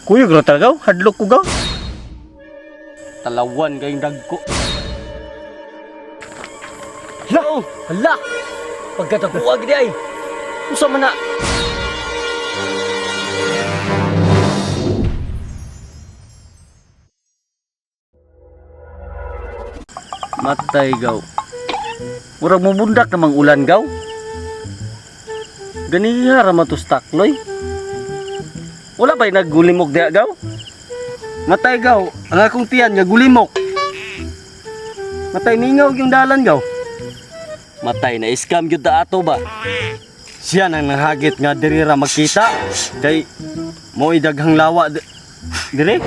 Kuyog ra talaga, hadlok ko gaw. Talawan kayong dagko. Hala! Oh, hala! Pagkatakuag di ay. Usa man na. Matay gaw. Murag mubundak namang ulan gaw. Ganiha ra man to stakloy. Wala ba'y naggulimok diha gaw? Matay gaw, ang akong tiyan nga gulimok. Matay mingaw yung dalan gaw. Matay na scam gyud ta ato ba. Siya nang nahagit nga diri ra magkita kay mo'y daghang lawa dire.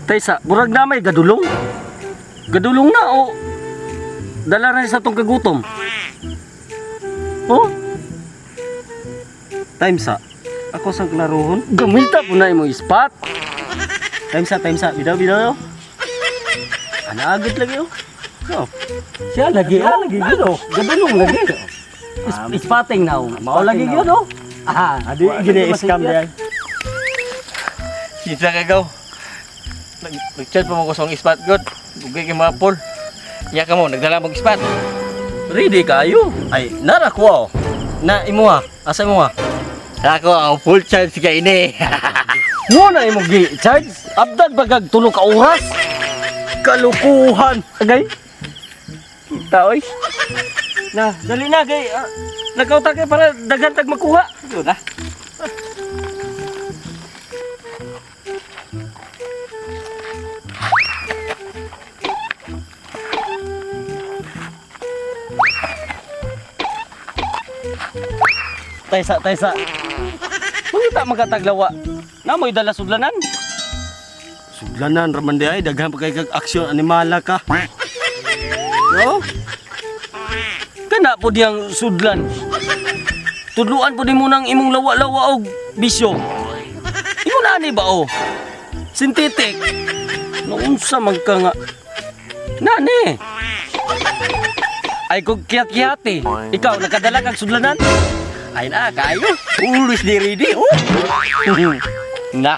Tay sa murag na may gadulong. Gadulong na o dala ra sa tong kagutom. Oh. Time sa ako sa klarohon. Gamita po na imo ispat. Time sa bidaw bidaw. Ana agad lagi oh. Oh. Siya lagi, ah, lagi gyud oh. Gadulong lagi. Ispatting na oh. Mao lagi gyud oh. Ah, Adi gini scam diay. Kinsa ka gaw? Nag-chat pa mo ko sa akong ispat god. Bugay kay mga Paul. Iya ka mo, nagdala mong ispat. Ready kayo. Ay, nara ko oh. Na imo ha. Asa imo ha? Ako ang full charge kay ini. Mo na imo gi charge. Abdad bagag tulo ka oras. Kalukuhan. Agay. Kita oy. Na, dali na kay lakaw ta kay para daghan tag makuha. Yun na. Taysa, taysa. Mangita magkataglawa. Namoy dala sudlanan. Sudlanan raman di ay daghan pa kay kag aksyon animala ka. No? Kana po diyang sudlan. Tudluan po di mo nang imong lawa-lawa og bisyo. Imo na ani ba oh? Synthetic. Naunsa man ka nga. Nani? Ay kung kiyat-kiyati. Ikaw nakadala kag sudlanan? Ay na, kayo. Always di ready. Oh. Na.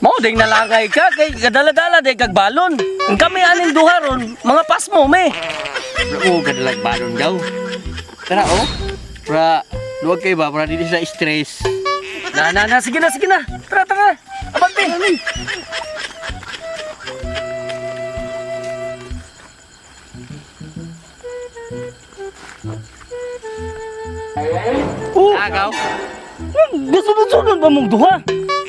Mao ding nalangay ka kay kadala-dala day kag balon. Ang kami aning duha ron, mga pasmo me. Oo, kadalag balon gaw. Tara oh. Pra luwag kay ba para dili sa stress. Na na na, sige na, sige na. Tara, tara. Abante. Oh, Agaw. gusto ba mong duha?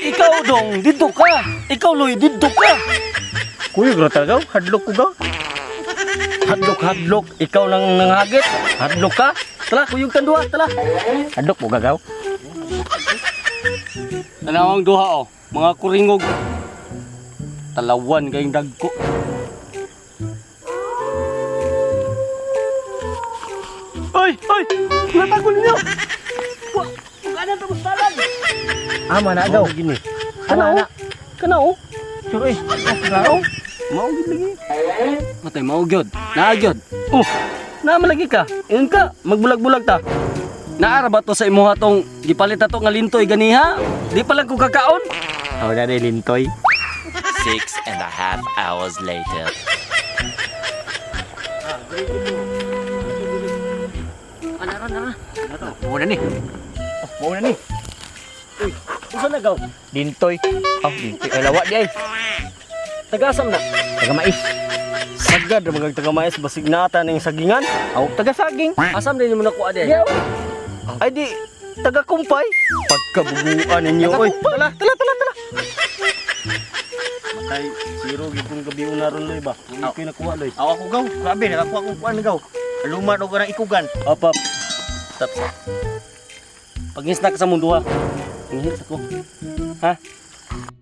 Ikaw dong, dito ka. Ikaw Loy, dito ka. Kuyog ra talaga, hadlok ko ga. Hadlok, hadlok, ikaw lang nanghagit. Hadlok ka. Tala, kuyog kang duha, tala. Hadlok mo gagaw. Tanawang duha oh, mga kuringog. Talawan kayong dagko. Oy, oy, natagol niyo. Wa, kanan tapos talan. Ama na gaw. Gini. Ana ana. Kana oh. Sure eh. Kana oh. Mao gid lagi. Matay mao gyud. Naa gyud. Oh. Naa man lagi ka. Ingon ka, magbulag-bulag ta. Naara ba to sa imuha tong gipalit na to nga lintoy ganiha? Di pa lang ko kakaon. Ako na rin lintoy. 6.5 hours later. Anara nara. Muna ni. Oh, muna ni. Usa na gaw? Lintoy. Oh, lintoy. Ay, lawa di ay. Tagasam na. Taga mais. Sagad ra taga mais basig nata ning sagingan. Aw, taga saging. Asam din mo nakuha di? Ay di taga kumpay. Pagkabuguan ninyo oy. Tala tala tala tala. Matay zero gyud kung gabi una ron loy ba. Kung ikaw nakuha loy. Aw, ako gaw. Grabe, nakakuha kong kuan gaw. Luman og kanang ikugan. Op op. Stop. Pag-snack sa mundo ha. Ngihit ako. Ha?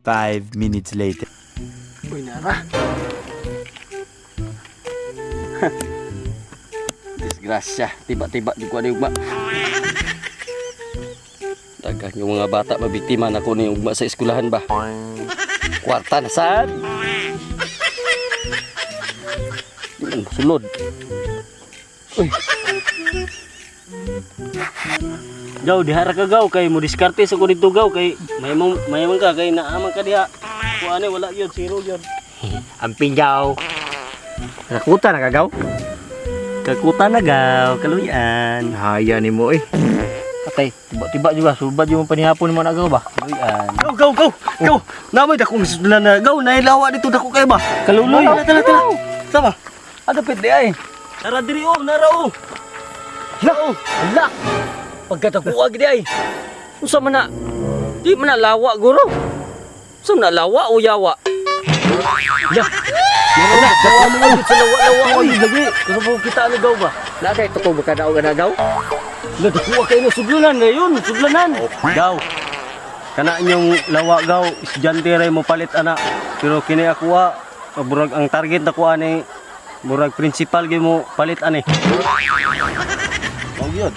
5 minutes later. Uy, nara. Disgrasya. Tiba-tiba di ko ano ugma. Daghang yung mga bata mabiktima na ko ni ugma sa eskwelahan ba. Kwarta na sad. Di man sulod. Uy. Gaw, dihara ka gaw kay mo diskarte sa ko dito gaw kay may man ka kay naaman ka diha. Ako ani wala gyud, zero gyud. Ang pinggaw. Nakuta na kagaw. Kakuta na gaw, kaluyan. Haya ni mo eh. Patay, tiba-tiba juga sulbad yung panihapon mo nagaw ba? Kaluyan. Go, go, go. Go. Namoy dakong sudlan na. Go, nailawa dito dako kay ba. Kaluloy. Tala, tala, tala. Sama. Agapit di ay. Tara diri oh, nara oh. Hala, hala. Pagkatakuag di ay. Unsa man na? Di man na lawa guro. Unsa man na lawa o yawa? Hala. Nara, dawa mo gid sa lawa-lawa oy, lagi. Kuno po kita ano gaw ba? Na kay tuko ba kada og nagaw? La dakuha kay na sudlanan na yun, sudlanan. Gaw. Kana inyong lawa gaw, estudyante ray mo palit ana. Pero kini ako ah, murag ang target na kuha ni murag principal gyud mo palit ani. Mao gyud.